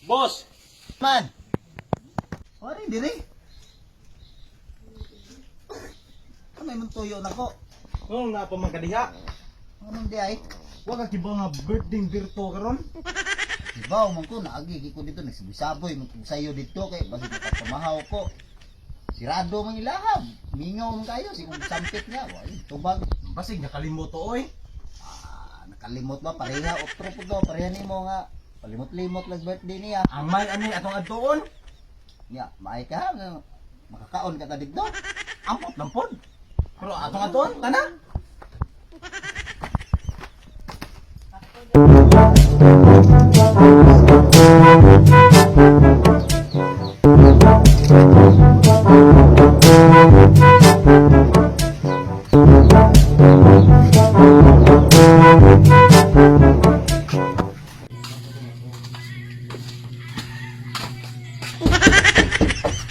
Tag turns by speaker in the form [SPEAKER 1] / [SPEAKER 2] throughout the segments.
[SPEAKER 1] Boss!
[SPEAKER 2] Man. Wari dire. Kamay mong tuyo na ko.
[SPEAKER 1] Kung na pa man kadiha.
[SPEAKER 2] Anong di ay?
[SPEAKER 1] Wa ka kibaw nga birthday Berto karon.
[SPEAKER 2] Ibaw man ko naagi ko dito nagsaboy man ko sayo dito kay basig makapamahaw ko. Sirado man ilahab. Mingaw man kayo si kung sampit niya. Wai tubag.
[SPEAKER 1] Basig nakalimot oy.
[SPEAKER 2] Ah, nakalimot ba pareha otro pud do pareha nimo nga palimot-limot lang birthday niya.
[SPEAKER 1] Amay ani atong adtuon.
[SPEAKER 2] Nya, maay ka nga makakaon ka ta dito.
[SPEAKER 1] Ampot lang pod. Pero atong adtuon kana.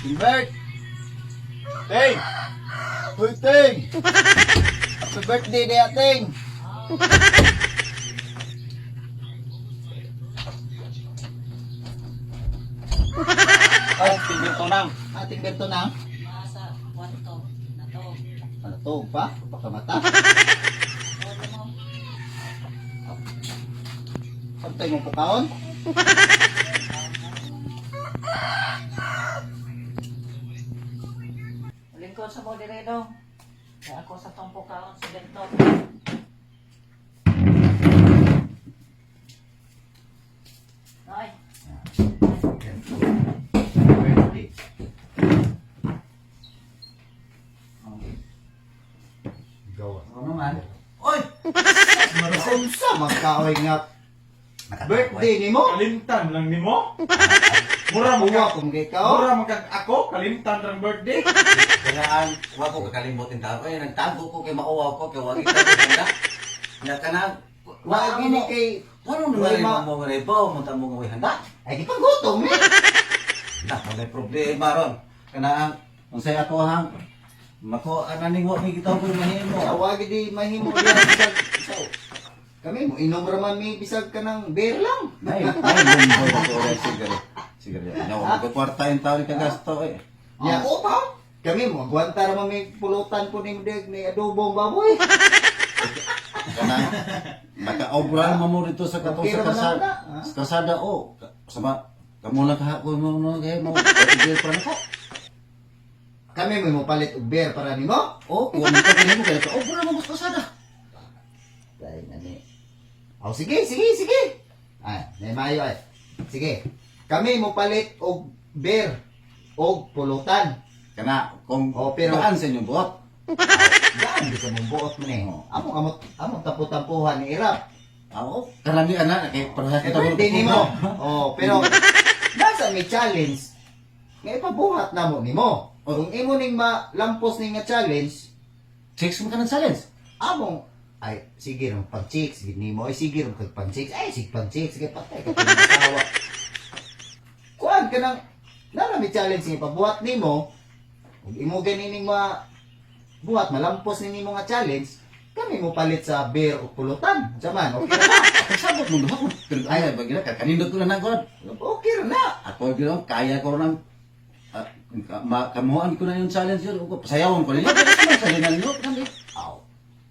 [SPEAKER 2] Gilbert!
[SPEAKER 1] Hey!
[SPEAKER 2] Uy, Ting! Happy birthday day, Ting!
[SPEAKER 1] Ay, Berto nang.
[SPEAKER 2] Ating Berto na.
[SPEAKER 3] Nasa kwarto na to.
[SPEAKER 2] Ano to pa? Baka mata.
[SPEAKER 3] Ano mo?
[SPEAKER 2] Pantay mong pukaon.
[SPEAKER 3] Lingkod sa mo dire dong. Kaya ako sa tong pukaon sa bento. Ay,
[SPEAKER 2] Birthday.
[SPEAKER 1] Gawa.
[SPEAKER 2] Ano naman?
[SPEAKER 1] Oy!
[SPEAKER 2] Unsa man kaoy nga birthday nimo?
[SPEAKER 1] Kalimtan lang nimo. Mura mo
[SPEAKER 2] Uwa
[SPEAKER 1] ka.
[SPEAKER 2] kung kay kao.
[SPEAKER 1] Mura man kag ako kalimtan rang birthday.
[SPEAKER 4] Kanaan, wa ko kakalimot in tao. Ay, nagtago ko kay mauwaw ko kay wagi ka handa. Na kanang
[SPEAKER 2] Wa gini kay
[SPEAKER 4] Wala mo
[SPEAKER 2] Wala
[SPEAKER 4] na mo mo rebo, mo tamo nga way handa.
[SPEAKER 2] ay gipagutom ni.
[SPEAKER 4] Na wala problema ron. Kanang unsay ako hang mako ananing wa mi gitaw ko mahimo.
[SPEAKER 2] Wa gidi mahimo diha bisag sa kami mo inom ra man mi bisag kanang beer lang.
[SPEAKER 4] Nay, ay bumboy ko rin siguro. Siguro. Na ko kwarta in tao ni kagasto eh.
[SPEAKER 2] Nya kami mo agwanta ra man mi pulutan po ni deg ni adobong baboy.
[SPEAKER 4] Kanang makaobra man mo dito sa katong
[SPEAKER 2] Okay
[SPEAKER 4] sa
[SPEAKER 2] ra man
[SPEAKER 4] kasada.
[SPEAKER 2] na, ha?
[SPEAKER 4] Sa kasada o sama kamo lang kahapon mo no kay mo kay pa nako.
[SPEAKER 2] Kami mo palit og beer para nimo.
[SPEAKER 4] Oh, kuha mo ka kanimo kay nakaobra man mo sa kasada.
[SPEAKER 2] Dahil na ni. Oh, sige, sige, sige. Ay, may mayo ay. Sige. Kami mo palit og beer og pulutan.
[SPEAKER 4] Kana kung
[SPEAKER 2] Oh, pero-
[SPEAKER 4] gaan sa inyong buot.
[SPEAKER 2] Gaan di ka mong buot mo ni. Amo amot among tampu-tampuhan ni Irap.
[SPEAKER 4] Oo, karami ana kay parehas
[SPEAKER 2] Eh, birthday nimo. Oh, pero nasa may challenge nga ipabuhat na mo nimo. Kung imo ning malampos ning nga challenge,
[SPEAKER 4] Chicks mo ka ng challenge.
[SPEAKER 2] among ay sige rong pag-chicks gid nimo ay sige rong kag pag-chicks ay sige pag-chicks sige patay ka asawa. Kuan ka nang nara may challenge nga ipabuhat nimo ug imo ganining ma buhat malampos ni nimo nga challenge kami mo palit sa beer o pulutan. Unsa man, okay ra na.
[SPEAKER 4] Pagsabot mo duha ko. Pero ay bagila ka kanindot ko na nagod.
[SPEAKER 2] Okay ra na.
[SPEAKER 4] Ako gyud kaya ko nang kamuhaan ko na yung challenge yun. Ug pasayawon ko ninyo. Pero sa challenge ninyo kanang
[SPEAKER 2] Aw.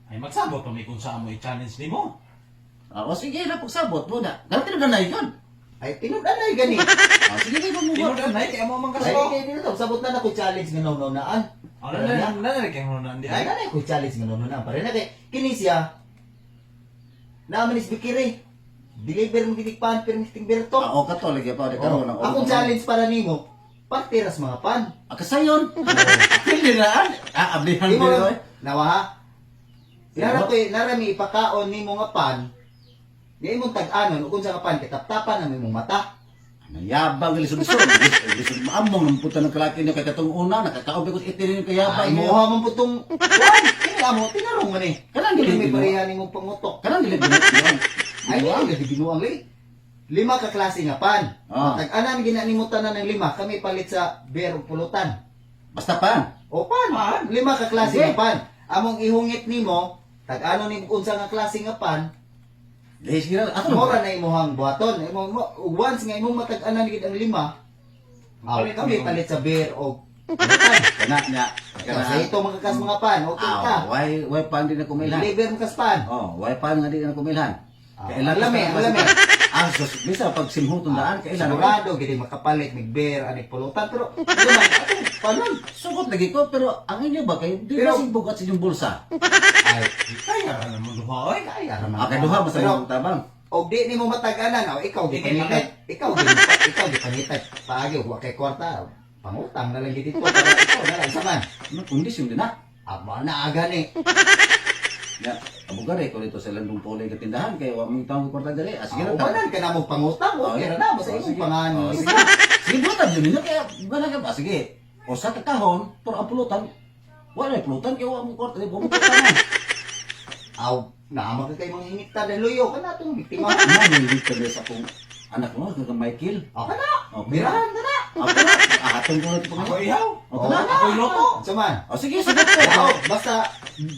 [SPEAKER 1] Ay magsabot pa mi kung saan mo i-challenge nimo.
[SPEAKER 4] Ah, o sige na pagsabot mo na. Ganito na na yun.
[SPEAKER 2] Ay tinud-anay gani.
[SPEAKER 4] Ah, sige kay mo.
[SPEAKER 1] Tinuod nay kay amo man
[SPEAKER 2] Ay
[SPEAKER 1] kaso.
[SPEAKER 2] kay dito sabot na na ko challenge nga naw-nawnaan.
[SPEAKER 1] Ano na na na kay mo na di
[SPEAKER 2] Ay
[SPEAKER 1] ay.
[SPEAKER 2] na ko challenge nga naw-nawnaan pare na kay kini siya. Naaman is bikiri. Deliver mo ginig pan pero misting berto.
[SPEAKER 4] Ah, o kato lagi pa di karon ang
[SPEAKER 2] Akong challenge para nimo, partiras mga pan.
[SPEAKER 4] Ah, kasayon. Pili na an. Ah, ablihan
[SPEAKER 2] Imo
[SPEAKER 4] dito eh.
[SPEAKER 2] nawa ha. Nara koy nara mi ipakaon nimo nga pan. Nga imong tag-anon ug unsa nga pan kay taptapan ang imong mata.
[SPEAKER 4] Nayabang lisod-lisod. Lisod maamong ng puta ng kalaki niyo kay katong una nakakaob ko sa itin yung kayabang
[SPEAKER 2] Ay
[SPEAKER 4] niyo.
[SPEAKER 2] mo man putong kuan kini amo tinarong man eh.
[SPEAKER 4] Kanang dili
[SPEAKER 2] Dili may
[SPEAKER 4] binuang.
[SPEAKER 2] pareha nimong pangutok.
[SPEAKER 4] Kanang dili binuang.
[SPEAKER 2] Ay dili lagi binuang li. Lima ka klase nga pan.
[SPEAKER 4] Ah.
[SPEAKER 2] Tag-anan gina nimo tanan ng lima, kami palit sa beer ug pulutan.
[SPEAKER 4] Basta pan.
[SPEAKER 2] O pan,
[SPEAKER 1] Pan?
[SPEAKER 2] lima ka klase
[SPEAKER 4] Okay.
[SPEAKER 2] nga pan. Among ihungit nimo, tag-ano nimo unsa nga klase nga pan,
[SPEAKER 4] Dili sige ra. Ako
[SPEAKER 2] mora na imuhang buhaton. Imo mo once nga imong matag-anan gid ang lima, aw
[SPEAKER 1] Palit
[SPEAKER 2] kami
[SPEAKER 1] mo.
[SPEAKER 2] palit sa beer o pulutan.
[SPEAKER 4] Kana nya.
[SPEAKER 2] Kana sa ito mga kas mga pan, okay ka.
[SPEAKER 4] Ah, why pan di na kumilhan?
[SPEAKER 2] Deliver mo kas pan.
[SPEAKER 4] Oh, why pan nga di na kumilhan?
[SPEAKER 2] Ah,
[SPEAKER 4] Kailan
[SPEAKER 2] ang lami, ang lami.
[SPEAKER 4] Ah, sus, bisa pag simhuton daan kailan na.
[SPEAKER 2] Sigurado gid makapalit mig beer ani pulutan pero lima atong panon.
[SPEAKER 4] Sugot lagi ko pero ang inyo ba kay di
[SPEAKER 2] Pero-
[SPEAKER 4] ba bugat sa inyong bulsa?
[SPEAKER 2] Ay,
[SPEAKER 1] Kaya ra naman duha oy.
[SPEAKER 2] kaya ra man.
[SPEAKER 4] Ah, kay duha ba sa
[SPEAKER 2] Pero,
[SPEAKER 4] inyong tabang?
[SPEAKER 2] Og di nimo matag-anan, oh, ikaw gipanitay, ikaw gipanitay. Paagi wa kay kwarta, pangutang na lang gid dito para ikaw na lang sa man.
[SPEAKER 4] Ano kondisyon din na?
[SPEAKER 2] Aba na aga ni.
[SPEAKER 4] Ya, abogare ko dito sa landong pulay ka tindahan kay wa mong taong kwarta dali. Ah, sige
[SPEAKER 2] Ah,
[SPEAKER 4] ra.
[SPEAKER 2] ubanan ka na mo pangutang, okay ra na basta
[SPEAKER 4] Oh,
[SPEAKER 2] imong
[SPEAKER 4] sige.
[SPEAKER 2] pangan.
[SPEAKER 4] Oh, sige. Sige, buhatan yun ninyo kaya wala ka ba? Sige. O sa kakahon, pero ang pulutan, wala may pulutan kaya wa mong kwarta, wa mong kwarta na.
[SPEAKER 2] Aw, naama ka kay mga hingita dahil luyo ka na itong biktima.
[SPEAKER 4] Ano, may dito sa akong anak mo, kay Michael.
[SPEAKER 2] O ka na,
[SPEAKER 4] Oh,
[SPEAKER 2] mirahan ka na.
[SPEAKER 4] Ako na, ahatong ko na ito
[SPEAKER 1] Ako
[SPEAKER 4] pangalan.
[SPEAKER 1] ihaw.
[SPEAKER 4] O ka na.
[SPEAKER 1] Ako iloto.
[SPEAKER 2] Sa man.
[SPEAKER 4] O sige, sige ko.
[SPEAKER 2] Aw, basta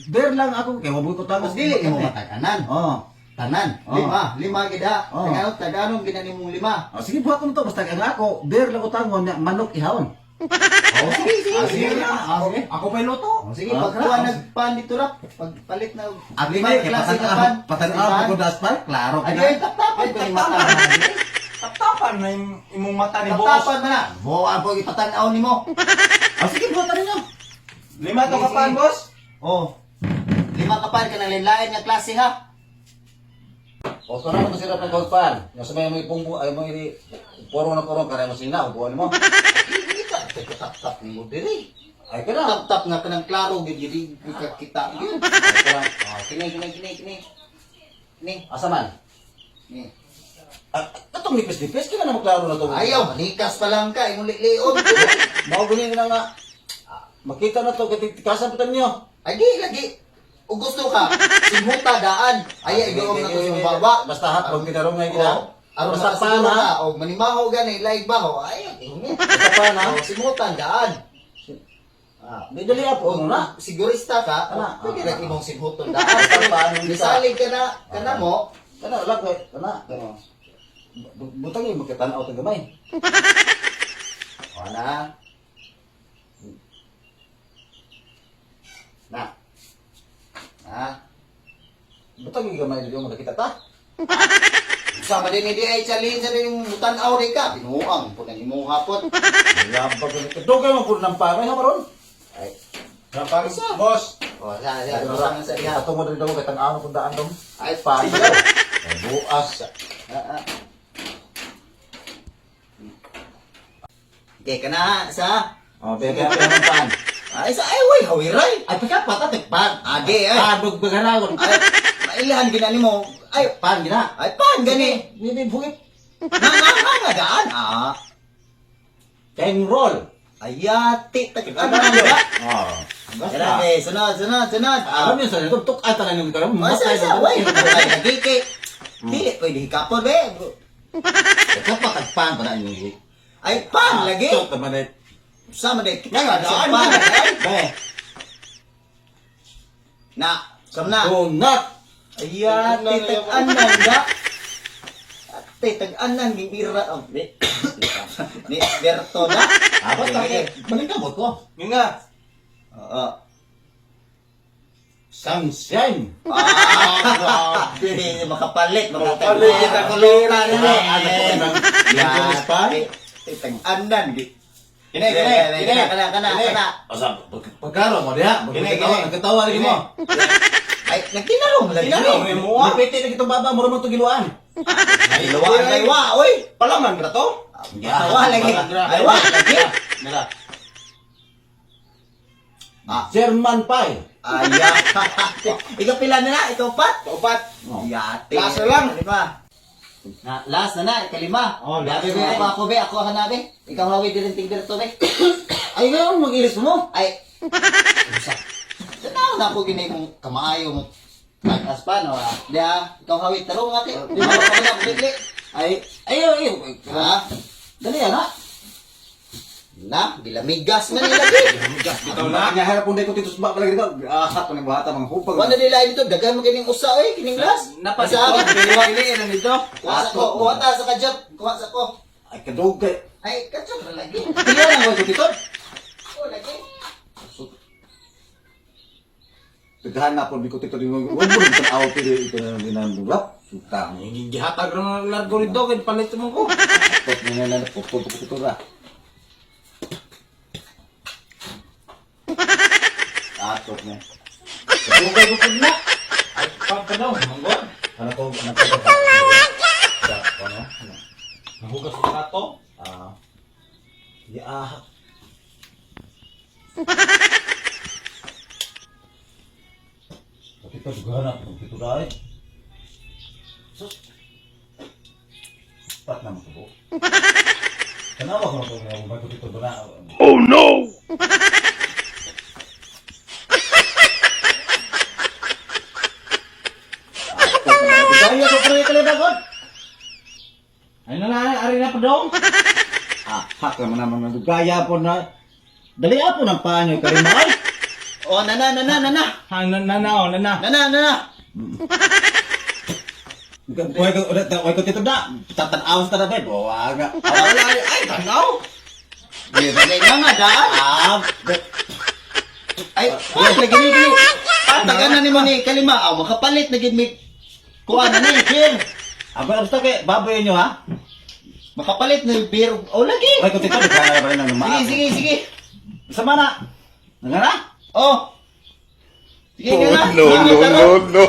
[SPEAKER 4] Bear lang ako kaya wa mo ko
[SPEAKER 2] mas dili nimo matag-anan.
[SPEAKER 4] Oh.
[SPEAKER 2] Tanan,
[SPEAKER 4] Oh.
[SPEAKER 2] lima, lima gid ha.
[SPEAKER 4] Oh.
[SPEAKER 2] Tagano, taganon gina nimong lima.
[SPEAKER 4] O sige, buhaton to basta ang ako, bear lang ko tangon niya, manok ihawon.
[SPEAKER 2] Oh, sige, sige,
[SPEAKER 4] Ah,
[SPEAKER 2] sige.
[SPEAKER 4] sige. Ah, sige.
[SPEAKER 1] Ako pa iloto.
[SPEAKER 2] Oh, sige,
[SPEAKER 4] Ah,
[SPEAKER 2] pagkuha
[SPEAKER 4] ah,
[SPEAKER 2] nagpan dito ra, pagpalit na
[SPEAKER 4] Ah,
[SPEAKER 2] lima ka
[SPEAKER 4] kaya
[SPEAKER 2] klase nga pan.
[SPEAKER 4] patanaw ko das pa, klaro
[SPEAKER 2] Ay,
[SPEAKER 4] ka
[SPEAKER 2] ay,
[SPEAKER 4] na.
[SPEAKER 2] taptapan ko ni mata.
[SPEAKER 1] Taptapan na yung imong mata ni boss.
[SPEAKER 2] Taptapan man na. Buwan po ipatanaw nimo.
[SPEAKER 4] O sige, buhatan ninyo.
[SPEAKER 1] Lima to ka pan, boss.
[SPEAKER 2] Oh. Lima ka pan kanang lain nga klase ha.
[SPEAKER 4] O kana mo sirap ng golpan. Yung sa may mga punggo ay mo ini puro na puro kare mo sina ubuan mo.
[SPEAKER 2] Hindi ka tap-tap nimo diri.
[SPEAKER 4] Ay kana.
[SPEAKER 2] Tap-tap nga kanang klaro gid gid ka kita gyud.
[SPEAKER 4] Ay kana.
[SPEAKER 2] Oh, kini kini kini kini. Kini.
[SPEAKER 4] Asa man?
[SPEAKER 2] Kini.
[SPEAKER 4] Ah, katong nipis-nipis kina na maklaro na to.
[SPEAKER 2] Ayaw, manikas pa lang ka imong lion.
[SPEAKER 4] Mao gani na nga. Ah, makita na to kay tikasan pa ninyo.
[SPEAKER 2] Ay di lagi. O gusto ka, simhuta daan. Ay, igawam na to sa imong baba.
[SPEAKER 4] Basta hotdog kinarong nga gina.
[SPEAKER 2] Oo. Aron
[SPEAKER 4] Basta
[SPEAKER 2] makasiguro
[SPEAKER 4] pan ha.
[SPEAKER 2] ka, o manimaho gani, laig baho. Ay, ingit.
[SPEAKER 4] Basta pan ha.
[SPEAKER 2] O, simutan daan.
[SPEAKER 4] Ah, di dali apo
[SPEAKER 2] O,
[SPEAKER 4] mo na.
[SPEAKER 2] sigurista ka,
[SPEAKER 4] Ana,
[SPEAKER 2] o, pwede
[SPEAKER 4] ah,
[SPEAKER 2] na imong simhuton daan.
[SPEAKER 4] Basta pan yung isa.
[SPEAKER 2] Misalig ka na, ka na mo.
[SPEAKER 4] Kana wala ko kana. Kana. Butang yung magkatanaw tag gamay.
[SPEAKER 2] O na. Na. Na.
[SPEAKER 4] Butang yung gamay dili mo nakita ta.
[SPEAKER 2] Sama din ni di ay challenge na yung tanaw rin ka. Binuang po na imong hapon.
[SPEAKER 4] Labag ka. Dugay mo pud ng pare ha baron.
[SPEAKER 2] Ay,
[SPEAKER 1] Rapang, boss.
[SPEAKER 2] o, sa, sa, sa, sa, diha.
[SPEAKER 4] Ato mo diri daw kay tan-aw kung daan dong.
[SPEAKER 2] Ay,
[SPEAKER 4] Pan.
[SPEAKER 2] sige.
[SPEAKER 4] Ay, buas.
[SPEAKER 2] Ah, ah. Okay ka na, sa.
[SPEAKER 4] Oh, bebe bebe ng pan.
[SPEAKER 2] Ay, sa, ay, way, hawiray.
[SPEAKER 4] Ay pagka patatik pan.
[SPEAKER 2] Age, ay.
[SPEAKER 4] Ah, dug bagaragon.
[SPEAKER 2] Ay, mailhan gina nimo. Ay,
[SPEAKER 4] Pan gina.
[SPEAKER 2] ay, pan, gani.
[SPEAKER 4] Ni bugit.
[SPEAKER 2] Nga, nga, nga, nga, daan. Ah,
[SPEAKER 4] Keng roll.
[SPEAKER 2] ayati, tag-anan ba?
[SPEAKER 4] Oh.
[SPEAKER 2] Tara, eh, sunod, sunod, sunod. Ah,
[SPEAKER 4] Alam niyo sa ito, tuk ay tanan yung karon.
[SPEAKER 2] Ay, sa, sa, way, ay, lagi kay. Dili, pwede hikapon, be.
[SPEAKER 4] Kapag pan pa na yung
[SPEAKER 2] Ay, pan, lagi.
[SPEAKER 4] Tuk naman eh.
[SPEAKER 2] Sama din.
[SPEAKER 1] Nga, nga, daan.
[SPEAKER 2] Pan, ay.
[SPEAKER 4] Be.
[SPEAKER 2] Na, sam na.
[SPEAKER 4] Donut.
[SPEAKER 2] Ayati, tag-anan da. Ate, tag-anan, gibira. Oh, ni, ni, Berto na.
[SPEAKER 4] Ah, basta kay maningkamot ko.
[SPEAKER 1] Nga nga.
[SPEAKER 2] Oo.
[SPEAKER 4] Sunshine.
[SPEAKER 2] Ah, grabe. Makapalit.
[SPEAKER 1] Makapalit, kita
[SPEAKER 2] Kulura na
[SPEAKER 4] Ah, ano po ng Lincoln Spa?
[SPEAKER 2] Tag-anan.
[SPEAKER 1] Kini, kini, kini.
[SPEAKER 2] Kana, kana, kana.
[SPEAKER 4] Asa, pagkaro mo diha,
[SPEAKER 1] Kini,
[SPEAKER 4] magkatawa,
[SPEAKER 1] kini.
[SPEAKER 4] nagkatawa lagi mo.
[SPEAKER 2] Ay, nagtinarong lagi.
[SPEAKER 1] Tinarong, eh, mo, ah.
[SPEAKER 4] Nipiti na kitong baba, mura mo itong giluan.
[SPEAKER 2] Ay, luwaan ay wa, oy.
[SPEAKER 1] Palaman ra to.
[SPEAKER 2] Wa lagi. Ay, wa lagi.
[SPEAKER 1] Nila.
[SPEAKER 2] Ah.
[SPEAKER 4] German pie.
[SPEAKER 2] Aya. Ikaw pila na na, ikaw pat.
[SPEAKER 1] Kaupat.
[SPEAKER 4] Oh.
[SPEAKER 2] Yate.
[SPEAKER 1] Last na lang.
[SPEAKER 2] Lima. Na, last na na, ikalima.
[SPEAKER 1] Oh, last
[SPEAKER 2] Be,
[SPEAKER 1] na.
[SPEAKER 2] ako, ako, be, ako hanabi. Ikaw hawi din tigder to, be.
[SPEAKER 4] Ay, ngayon, mag-ilis mo.
[SPEAKER 2] Ay. Usa. Tanaw na ako gini kung kamaayo mo. Tagas pa, no? ah. Di ah, ikaw hawi, tarong ate. Di ba ka na, bigli.
[SPEAKER 4] Ay, ay, ay, ay.
[SPEAKER 2] Ha?
[SPEAKER 4] Dali, ana.
[SPEAKER 2] Na, gilamigas man nila gi.
[SPEAKER 1] Bitaw na.
[SPEAKER 4] Nya harap pun ko titus ba palagi dito. Ahat pa ning buhata mga hupag.
[SPEAKER 2] Wala nila dito daghan mo kining usa oy, kining glass.
[SPEAKER 1] Napa
[SPEAKER 2] Sa
[SPEAKER 1] dito. Dili na nito.
[SPEAKER 2] Kuha sa ko, kuha ta sa kajot, kuha sa ko.
[SPEAKER 4] Ay kadugay.
[SPEAKER 2] Ay, kajot ra lagi.
[SPEAKER 4] Pila lang ko tito.
[SPEAKER 2] Oh, lagi.
[SPEAKER 4] Daghan na pun ko tito dingo. Wala mo tan aw pili ito na ginanulap. Sutang.
[SPEAKER 1] Gihatag ra ng largo nito kay palit mo ko.
[SPEAKER 4] Tot na na na putol ko tito ra. Atot na. Kadugay ko pud na.
[SPEAKER 1] Ay, pa pa daw, manggod.
[SPEAKER 4] Ano ko ano ko. Sa ano? Ano?
[SPEAKER 1] Nahugas ko ato.
[SPEAKER 4] Ah. Ya. Tapi ka juga na kung pito dai. Sus. Pat na mo tubo. Kanawa ko na ko nga may pito ba na.
[SPEAKER 5] Oh no!
[SPEAKER 4] Daya ko pre kale bagon.
[SPEAKER 1] Ay na na, ari na pa daw.
[SPEAKER 4] Ah, hak naman naman ng gaya po na. Dali apo ng panyo karimay.
[SPEAKER 2] Oh, nana, nana, nana.
[SPEAKER 1] Ha, na na na, oh, na na.
[SPEAKER 2] Nana, nana.
[SPEAKER 4] Way ko way ko tito da. Tatanaw sa tabi. Bawa nga.
[SPEAKER 1] Ay, ay, ay, tanaw.
[SPEAKER 2] Di ba kay mga daan?
[SPEAKER 4] Ah,
[SPEAKER 2] Ay, ay, lagi ni ni. Tagana ni mo ni kalima, aw makapalit na gid mi. Kuha na ni beer.
[SPEAKER 4] Aba, basta kay baboy nyo ha.
[SPEAKER 2] Makapalit na yung beer. Oh, lagi.
[SPEAKER 4] Way ko tito da na ba nang
[SPEAKER 2] Sige, sige, sige.
[SPEAKER 4] Sama na. Nga na?
[SPEAKER 2] Oh. Sige,
[SPEAKER 5] Oh
[SPEAKER 2] nga na.
[SPEAKER 5] no,
[SPEAKER 2] Nga na,
[SPEAKER 5] no,
[SPEAKER 2] tara.
[SPEAKER 5] no, no!